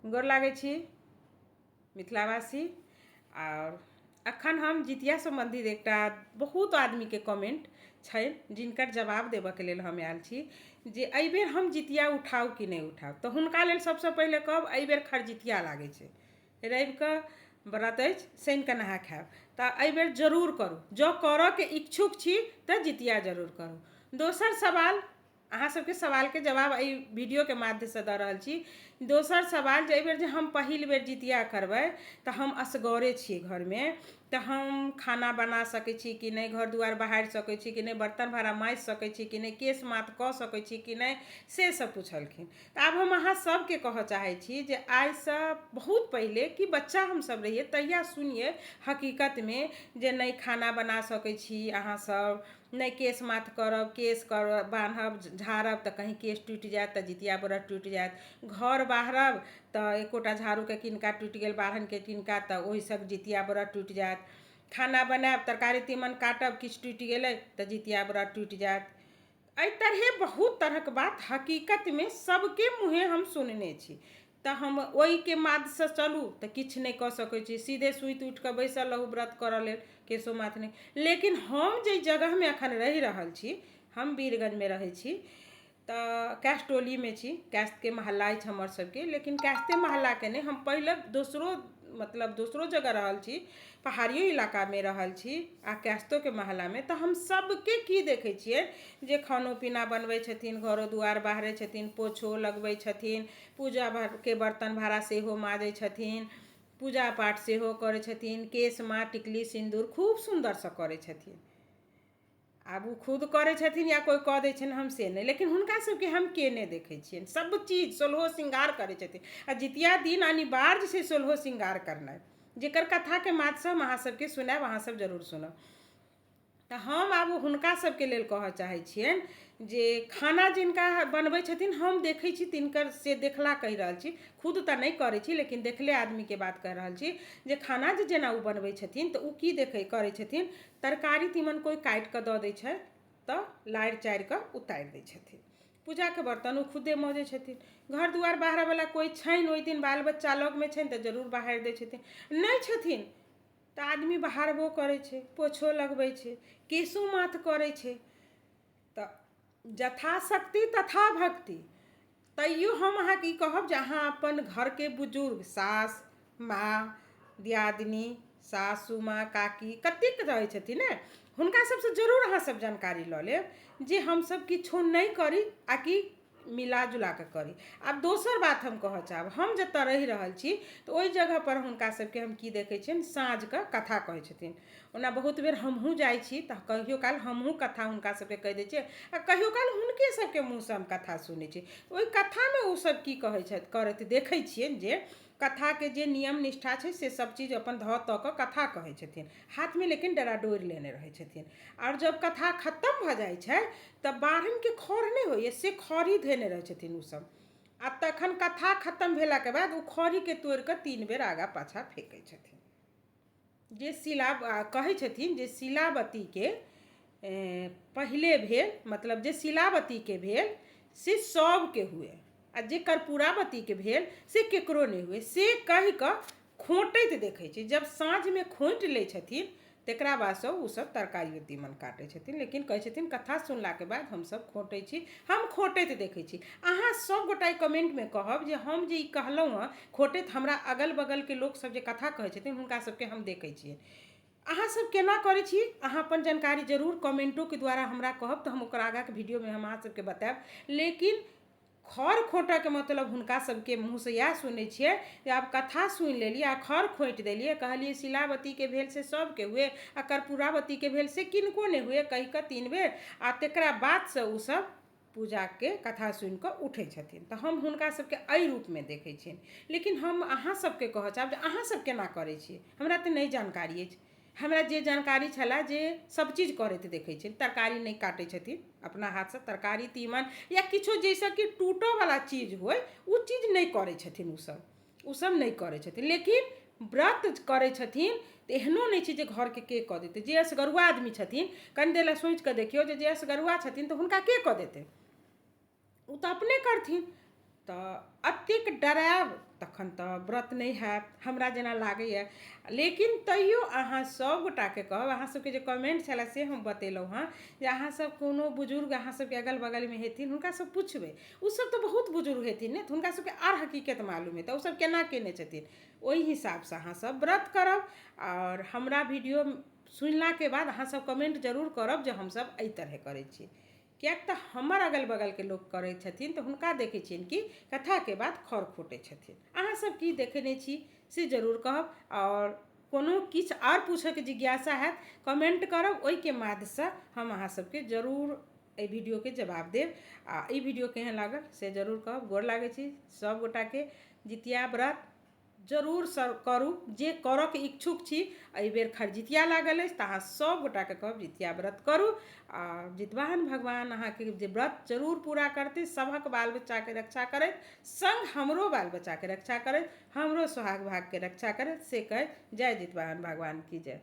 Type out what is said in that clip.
गोर लागै छी मिथिलावासी। आओर अखन हम जितिया सम्बन्धित एकटा बहुत आदमीके कमेन्ट छै जिनकर जवाब देबऽके लेल हम आयल छी जे एहिबेर हम जितिया उठाउ कि नहि उठाउ। तऽ हुनका लेल सबसँ पहिले कहब, एहिबेर खरजितिया लागै छै, रविके व्रत अछि, शनिके नहा खायब, तऽ एहिबेर जरूर करू। जँ करऽके इच्छुक छी तऽ जितिया जरूर करू। दोसर सवाल, अहाँ सबके सवालके जवाब एहि वीडियोके माध्यमसँ दऽ रहल छी। दोसर सवाल जे एहिबेर जे हम पहिल बेर जितिया करबै तऽ हम असगरे छियै घरमे, तऽ हम खाना बना सकै छी कि नहि, घर दुआरि बहारि सकै छी कि नहि, बर्तन भाड़ा माजि सकै छी कि नहि, केश माथ कऽ सकै छी कि नहि, से सब पुछलखिन। तऽ आब हम अहाँ सबके कहऽ चाहै छी जे आइसँ बहुत पहिले कि बच्चा हमसब रहियै तहिया सुनियै हकीकतमे जे नहि खाना बना सकै छी अहाँ सब, नहि केश माथ करब, केश करब बान्हब झाड़ब तऽ कहीं केश टूटि जायत तऽ जितिया व्रत टूटि जायत, घर बाहरब तऽ एकोटा झाड़ूके किनका टूटि गेल, बाढ़निके किनका, तऽ ओहिसँ जितिया व्रत टूटि जायत, खाना बनायब तरकारी तीमन काटब किछु टूटि गेलै तऽ जितिया व्रत टूटि जायत। एहि तरहे बहुत तरहक बात हकीकतमे सबके मुँहे हम सुनने छी। तऽ हम ओहिके मादसँ चलू तऽ किछु नहि कऽ सकै छी, सीधे सुति उठि कऽ बैसल रहू व्रत करऽ लेल, केशो माथ नहि। लेकिन हम जाहि जगहमे एखन रहि रहल छी, हम वीरगंजमे रहै छी, तऽ कैस्टोलीमे छी, कैस्टके मोहल्ला अछि हमर सबके। लेकिन कैस्टे मोहल्लाके नहि, हम पहिले दोसरो मतलब दोसरो जगह रहल छी, पहाड़ियो इलाकामे रहल छी आ कैस्तोके मोहल्लामे। तऽ हम सबके की देखै छियै जे खानो पीना बनबै छथिन, घरो दुआरि बाहरै छथिन, पोछो लगबै छथिन, पूजा के बर्तन भाड़ा सेहो माजै छथिन, पूजा पाठ सेहो करै छथिन, केश माथ टिकली सिन्दूर खूब सुन्दरसँ करै छथिन। आब ओ खुद करै छथिन या कोइ कऽ दै छनि हम से नहि, लेकिन हुनका सबके हम केने देखै छियनि। सब चीज सोलहो श्रृंगार करै छथिन आ जितिया दिन अनिवार्य छै सोलहो श्रृंगार करनाइ, जेकर कथाके माध्यमसँ हम अहाँ सबके सुनायब, अहाँ सब जरूर सुनब। तऽ हम आब हुनका सबके लेल कहऽ चाहै छियनि जे खाना जिनका बनबै छथिन हम देखै छी तिनकर से देखला कहि रहल छी, खुद तऽ नहि करै छी लेकिन देखले आदमीके बात कहि रहल छी जे खाना जे जेना ओ बनबै छथिन तऽ ओ की देखै करै छथिन, तरकारी तीमन कोइ काटि कऽ दऽ दै छै तऽ लारि चारि कऽ उतारि दै छथिन, पूजाके बर्तन ओ खुदे मजै छथिन, घर दुआरि बाहरऽवला कोइ छनि ओहि दिन बाल बच्चा लगमे छनि तऽ जरूर बहारि दै छथिन, नहि छथिन तऽ आदमी बहारबो करै छै, पोछो लगबै छै, केशो माथ करै छै। तऽ यथाशक्ति तथा भक्ति। तैयो हम अहाँके ई कहब जे अहाँ अपन घरके बुजुर्ग सास माँ दियादिनी सासू माँ काकी कतेक रहै छथिन ने, हुनका सबसँ जरूर अहाँ सब जानकारी लऽ लेब जे हमसब किछो नहि करी आ कि मिला जुला कऽ करी। आब दोसर बात हम कहऽ चाहब, हम जतऽ रहि रहल छी तऽ ओहि जगहपर हुनका सबके हम की देखै छियनि, साँझके कथा कहै छथिन। ओना बहुत बेर हमहूँ जाइ छी तऽ कहियो काल हमहूँ कथा हुनका सबके कहि दै छियै आ कहियो काल हुनके सबके मुँहसँ हम कथा सुनै छी। ओहि कथामे ओसब की कहै छथि करैत देखै छियनि जे कथाके जे नियम निष्ठा छै से सब चीज अपन धऽ तऽ कऽ कथा कहै छथिन, हाथमे लेकिन डराडोरि लेने रहै छथिन। आओर जब कथा खतम भऽ जाइ छै तऽ बाढ़निके खढ़ नहि होइए से खड़ी धेने रहै छथिन ओसब, आ तखन कथा खतम भेलाके बाद ओ खड़ीके तोड़ि कऽ 3 बेर आगाँ पाछाँ फेकै छथिन। जे शिला कहै छथिन जे शिलावतीके पहिले भेल, मतलब जे शिलावतीके भेल से सबके हुए आ जे कर्पूरावतीके भेल से केकरो नहि हुए, से कहि कऽ खोँटैत देखै छी। जब साँझमे खोँटि लै छथिन तकरा बादसँ ओसब तरकारियो तीमन काटै छथिन। लेकिन कहै छथिन कथा सुनलाके बाद हमसब खोँटै छी, हम खोँटैत देखै छी। अहाँ सब गोटा कमेन्टमे कहब जे हम जे ई कहलहुँ हँ खोँटैत हमरा अगल बगलके लोकसब जे कथा कहै छथिन हुनका सबके हम देखै छियै। अहाँ सब केना करै छी अहाँ अपन जानकारी जरूर कमेंटोके द्वारा हमरा कहब तऽ हम ओकर आगाँके वीडियोमे हम अहाँ सबके बतायब। लेकिन खर खोँटऽके मतलब हुनका सबके मुँहसँ इएह सुनै छियै जे आब कथा सुनि लेलियै आ खर खोँटि देलियै, कहलियै शिलावतीके भेल से सबके हुए आ कर्पूरावतीके भेल से किनको नहि हुए कहि कऽ 3 बेर, आ तकरा बादसँ ओसब पूजाके कथा सुनि कऽ उठै छथिन। तऽ हम हुनका सबके एहि रूपमे देखै छियनि। लेकिन हम अहाँ सबके कहऽ चाहब जे अहाँ सब केना करै छियै, हमरा तऽ नहि जानकारी अछि। हमरा जे जानकारी छलए जे सब चीज करैत देखै छियनि, तरकारी नहि काटै छथिन अपना हाथसँ, तरकारी तीमन या किछो जाहिसँ कि टूटऽवला चीज होइ ओ चीज नहि करै छथिन, ओसब नहि करै छथिन। लेकिन व्रत करै छथिन तऽ एहनो नहि छै जे घरके के कऽ देतै। जे असगरुआ आदमी छथिन, कनि देर लए सोचि कऽ देखियौ जे असगरुआ छथिन तऽ हुनका के कऽ देतै, ओ तऽ अपने करथिन। तऽ एतेक डरायब तखन तऽ व्रत नहि हैत हमरा जेना लागैए। लेकिन तैयो अहाँ सभ गोटाके कहब, अहाँ सभके जे कमेंट छलए से हम बतेलहुँ हँ जे अहाँ सभ कोनो बुजुर्ग अहाँ सभके अगल बगलमे हेथिन, हुनकासँ पुछबै। ओसभ तऽ बहुत बुजुर्ग हेथिन ने, तऽ हुनका सभके आर हकीकत मालूम हेतै, ओसभ केना केने छथिन, ओहि हिसाबसँ अहाँ सभ व्रत करब। आओर हमरा वीडियो सुनलाके बाद अहाँ सभ कमेंट जरूर करब जे हमसभ एहि तरहे करै छी, किएक तऽ हमर अगल बगलके लोक करै छथिन तऽ हुनका देखै छियनि कि कथाके बाद खर खोटै छथिन। अहाँ सब की देखने छी से जरूर कहब। आओर कोनो किछु आओर पूछऽके जिज्ञासा हैत, कमेंट करब, ओहिके माध्यमसँ हम अहाँ सबके जरूर एहि वीडियोके जवाब देब। आ ई वीडियो केहन लागल से जरूर कहब। गोर लागै छी सब गोटाके। जितिया व्रत जरूर सर करू जे करऽके इच्छुक छी। एहिबेर खरजितिया लागल अछि तऽ अहाँ सब गोटाके कहब जितिया व्रत करू। आ जितवाहन भगवान अहाँके जे व्रत जरूर पूरा करतै, सभक बाल बच्चाके रक्षा करैत संग हमरो बाल बच्चाके रक्षा करैत, हमरो सोहाग भागके रक्षा करैत, से कहैत जय जितवाहन भगवान की जय।